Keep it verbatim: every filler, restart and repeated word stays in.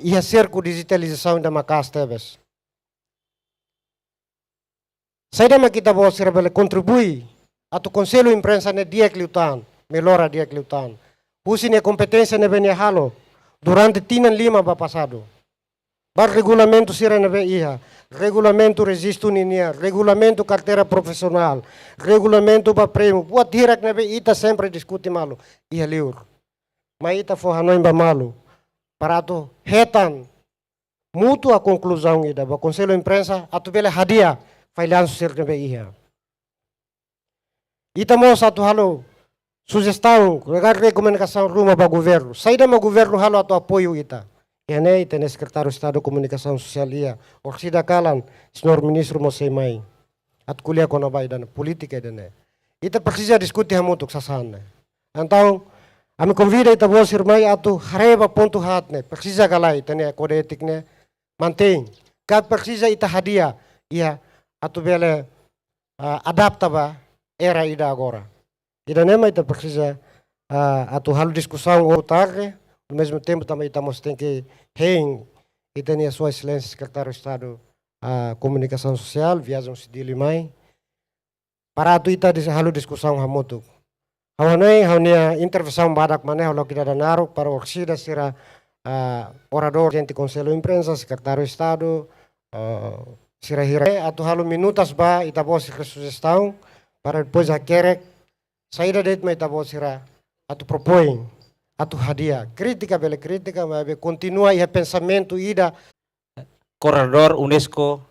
iha serku dijitalizasaun ida maka'as tebes. Saida mak ita-boot sira bele kontribui atu Konsellu Imprensa ne'e di'ak liután, mellora di'ak liután. Husi nia kompeténsia ne'ebé nia halo durante tinan lima ba pasadu. Ba regulamentu sira ne'ebé iha, regulamentu rejistu ninian, regulamentu karteira profisionál, regulamentu ba prémiu, buat hirak ne'ebé ita sempre diskute malu iha liur. Mai ita fó hanoin ba malu, para atu hetan mútua konkluzaun ida ba Konsellu Imprensa atu bele hadi'a fallansu sira ne'ebé iha. Ita mós atu halo sujestaun, ka rekomendasaun ruma ba governu. Saida mak governu halo atu apoiu ita? Iha ne'e ita-nia Sekretáriu Estadu Komunikasaun Sosiál iha, orsida kalan, señór ministru mós sei mai atu ko'alia kona-ba ida-ne'e, polítika ida-ne'e. Ita presiza diskute hamutuk sasán ne'e. Entaun, ami konvida ita-boot sira mai atu haree ba pontu haat ne'e, presiza ka lae ita-nia kóde étika ne'e mantein, ka presiza ita hadi'a, iha, atu bele, ah, adapta ba era ida agora. Ida-ne'e mak ita presiza, ah, atu halo diskusaun ohin tarde, ao mesmo tempo também ita mós tenke hein ita-nia Sua Exelénsia Sekretáriu Estadu, ah, Komunikasaun Sosiál, viajen husi Dili mai, para atu ita dis-, halo diskusaun hamutuk. Ha'u hanoin, ha'u-nia intervensaun badak mak ne'e, ha'u lakohi dada naruk para orsida sira, ah, oradór, prezidente Konsellu Imprensa, Sekretáriu Estadu, ah, sira hirak. Atu halo minutas ba ita-boot sira sujestaun, para depois hakerek saida de'it mak ita-boot sira atu propoin, atu hadi'a. Krítika bele krítika, maibé kontinua iha pensamentu ida. Koordenadór UNESCO